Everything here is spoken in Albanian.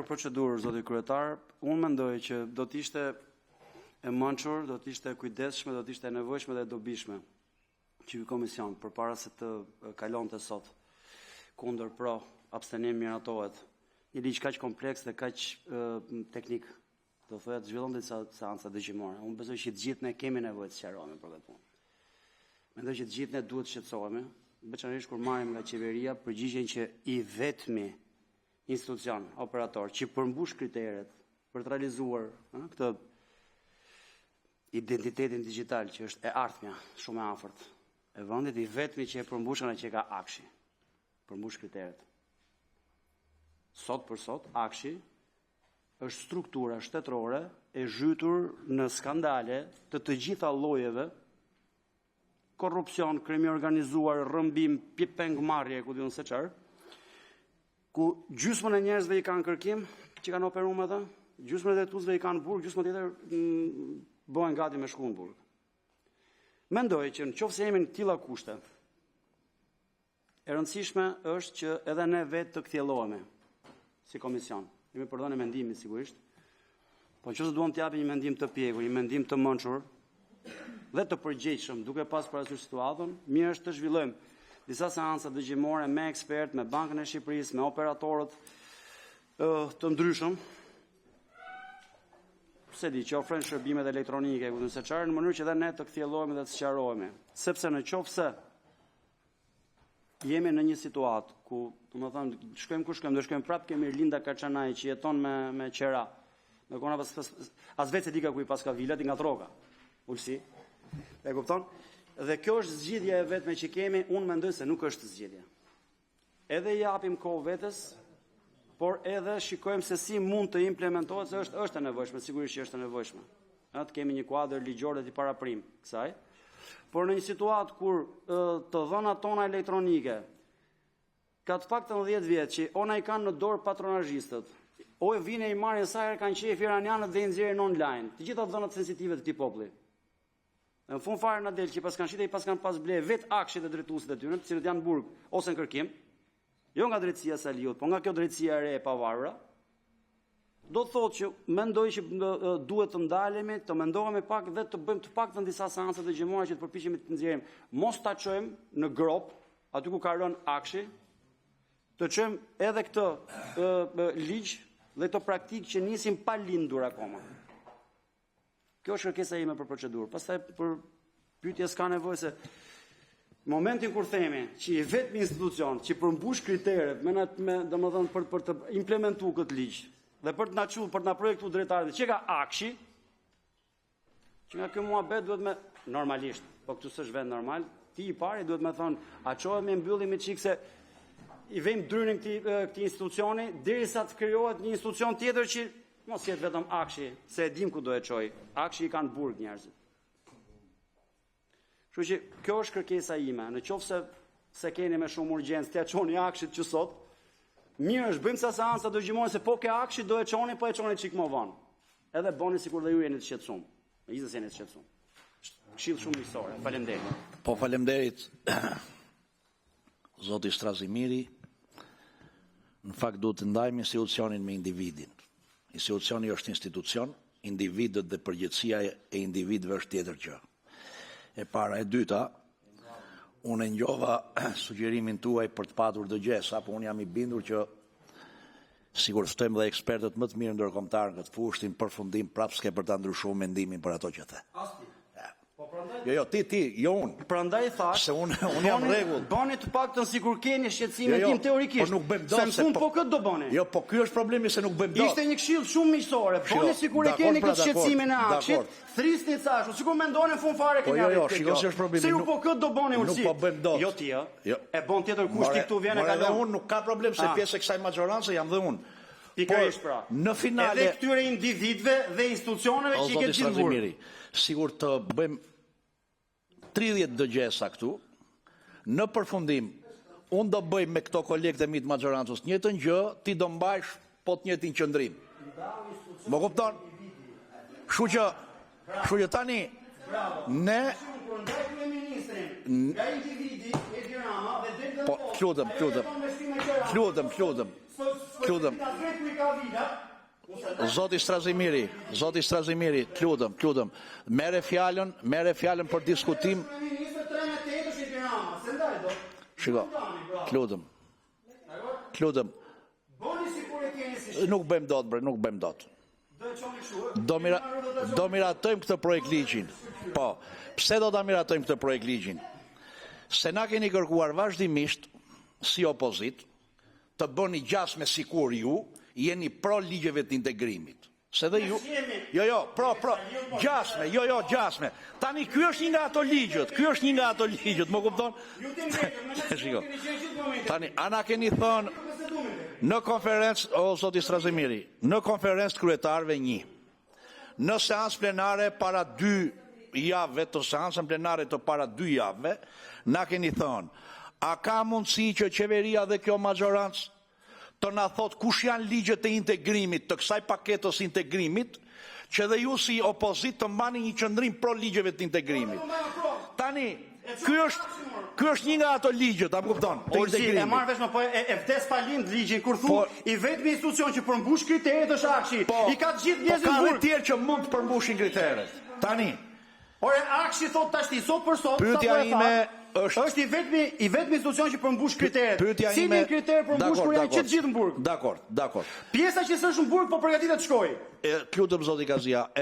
Për procedurë, zoti kryetar, unë mendoj që do të ishte e mençur, do të ishte e kujdesshme, do të ishte e nevojshme dhe e dobishme që ky komision, përpara se të kalonte sot kundër, pro, abstenim, miratohet një ligj kaq kompleks dhe kaq teknik, do të thoja të zhvillonte disa seanca dëgjimore. Unë besoj që të gjithë ne kemi nevojë të sqarohemi për këtë punë. Mendoj që të gjithë ne duhet të shqetësohemi, veçanërisht kur marrim nga qeveria përgjigjen që i vetmi institucion operator që përmbush kriteret për të realizuar këtë identitetin digjital që është e ardhmja shumë e afërt e vendit, i vetmi që e përmbush është që ka AKSHI. Përmbush kriteret. Sot për sot AKSHI është struktura shtetërore e zhytur në skandale të të gjitha llojeve, korrupsion, krim i organizuar, rrëmbim, pengmarrje, ku di unë se çfarë, ku gjysmën e njerëzve i kanë kërkim që kanë operuar me të, gjysmën e drejtuesve i kanë në burg, gjysmën tjetër bëhen gati me shku në burg. Mendoj që në qoftë se jemi në të tilla kushte, e rëndësishme është që edhe ne vetë të kthjellohemi si komision. Jemi për dhënie mendimi sigurisht. Po nëse duam të japim një mendim të pjekur, një mendim të mençur dhe të përgjegjshëm, duke pas parasysh situatën, mirë është të zhvillojmë disa seanca dëgjimore me ekspertë, me Bankën e Shqipërisë, me operatorët të ndryshëm, se di që ofrojnë shërbimet elektronike, ku di se çfarë, në mënyrë që edhe ne të kthjellohemi dhe të sqarohemi, sepse në qoftë se jemi në një situatë ku, domethënë, shkojmë ku shkojmë, do shkojmë prapë ke Mirlinda Karçanaj që jeton me me qera. Në kona pas, pas as vetë se di ka ku i paska vilat, i ngatërroka. Ulsi. E kupton? Dhe kjo është zgjidhja e vetme që kemi, unë mendoj se nuk është zgjidhje. Edhe i japim kohë vetes, por edhe shikojmë se si mund të implementohet, se është është e nevojshme, sigurisht që është e nevojshme. Ëh, të kemi një kuadër ligjor dhe t'i paraprim kësaj. Por në një situatë kur të dhënat tona elektronike ka të paktën 10 vjet që o na i kanë në dorë patronazhistët, o e vinë e i marrin sa herë kanë qejf iranianët dhe i nxjerrin online, të gjitha të dhënat sensitive të këtij populli. Në fund fare na del që pas kanë shitë i pas kanë pas ble vet AKSHI dhe drejtuesit e tyre, të cilët janë në burg ose në kërkim, jo nga drejtësia e Saliut, po nga kjo drejtësia e re e pavarura. Do të thotë që mendoj që duhet të ndalemi, të mendohemi pak dhe të bëjmë të paktën disa seanca dëgjimore që të përpiqemi të nxjerrim, mos ta çojmë në grop, aty ku ka rënë AKSHI, të çojmë edhe këtë ligj dhe këtë praktikë që nisim pa lindur akoma. Kjo është kërkesa ime për procedurë. Pastaj për pyetje s'ka nevojë se në momentin kur themi që i vetmi institucion që përmbush kriteret me, me domethënë për për të implementuar këtë ligj dhe për të na çuar për të na projektuar drejt ardhmës, që ka AKSHI, që nga ky muhabet duhet me normalisht, po këtu s'është vend normal, ti i pari duhet me thonë, a çohemi e mbyllim një çik se i vejmë drynin këtij këtij institucioni derisa të krijohet një institucion tjetër që Mos jetë vetëm AKSHI, se e dim ku do e çoj. AKSHI i kanë burg njerëzit. Kështu që kjo është kërkesa ime. Në qoftë se se keni me shumë urgjencë, t'ja çoni AKSHI-t që sot, mirë është bëjmë ca seanca dëgjimore se po ke AKSHI do e çoni, po e çoni çik më vonë. Edhe bëni sikur dhe ju jeni të shqetësuar. Megjithëse jeni të shqetësuar. Këshill shumë miqësore. Faleminderit. Po faleminderit. Zoti Strazimiri, në fakt duhet të ndajmë institucionin me individin. Institucioni është institucion, individët dhe përgjegjësia e individëve është tjetër gjë. E para, e dyta, unë e ngjova sugjerimin tuaj për të patur dëgjesa, po unë jam i bindur që sikur ftojmë dhe ekspertët më të mirë ndërkombëtar në këtë fushë, në përfundim prapë s'ke për ta ndryshuar mendimin për ato që the. Po prandaj Jo, jo, ti, ti, jo unë. Prandaj thash, se unë unë jam rregull. Bëni të paktën sikur keni shqetësimin jo, jo, tim teorikisht. Po nuk bëjmë dot. Se në fund po, po këtë do bëni. Jo, po ky është problemi se nuk bëjmë dot. Ishte një këshill shumë miqësore. Bëni sikur e keni pra, këtë shqetësimin e AKSHI-t, thrisni ca ashtu, sikur mendoni në fund fare po, keni jo, jo, shiko si është problemi. Se ju po këtë do bëni Ulsi. Nuk po bëjmë dot. Jo ti, ë. Jo. E bën tjetër kush ti këtu vjen e kalon. Edhe unë nuk ka problem se ah. pjesë e kësaj maxhorance jam dhe unë. Pikërisht pra. Në finale edhe këtyre individëve dhe institucioneve që i ke gjithë burg. Sikur të bëjmë 30 dëgjesa këtu, në përfundim unë do bëj me këto kolegët e mi të maxhorancës të njëjtën gjë, ti do mbajsh po të njëjtin qëndrim. Më kupton? Kështu që, kështu që tani ne nga individi Edi Rama dhe del. Po, të lutem, të lutem. Të lutem, të lutem. Të lutem. Zoti Strazimiri, zoti Strazimiri, të lutem, të lutem. Merre fjalën, merre fjalën për diskutim. Shiko, të lutem. Të lutem. Nuk bëjmë dot, bre, nuk bëjmë dot. Do mira, do miratojmë këtë projekt ligjin. Po, pse do ta miratojmë këtë projekt ligjin? Se na keni kërkuar vazhdimisht si opozitë të bëni gjasme sikur ju jeni pro ligjeve të integrimit. Se dhe ju... Jo, jo, pro, pro, gjasme, jo, jo, gjasme. Tani, ky është një nga ato ligjet, ky është një nga ato ligjet, më kupton? Shiko. Tani, a na keni thënë në konferencë, o zoti Strazimiri, në konferencë të kryetarëve një, në seancë plenare para dy javëve, të seancën plenare të para dy javëve, na keni thënë, a ka mundësi që qeveria dhe kjo mazhorancë të na thotë kush janë ligjet e integrimit, të kësaj paketës integrimit, që dhe ju si opozitë të mbani një qëndrim pro ligjeve të integrimit. Tani, ky është ky është një nga ato ligjet, a më kupton? Të Olsi, e integrimit. marr vesh, më po e, e vdes pa lind ligjin kur thu Po- i vetmi institucion që përmbush kriteret është AKSHI. Po, I ka të gjithë po njerëzit ka në dhe burg. tjerë që mund të përmbushin kriteret. Tani, Ore AKSHI thot tash ti sot për sot, Pyetja sapo e ime tha, është- është i vetmi i vetmi institucion që përmbush kriteret. pyetja Cilin ime kriter përmbush Dakor, kur janë dakor. që të gjithë në burg? Dakor, dakor. Pjesa që s'është në burg po përgatitet të shkojë. E, të lutem zoti Kazia, e.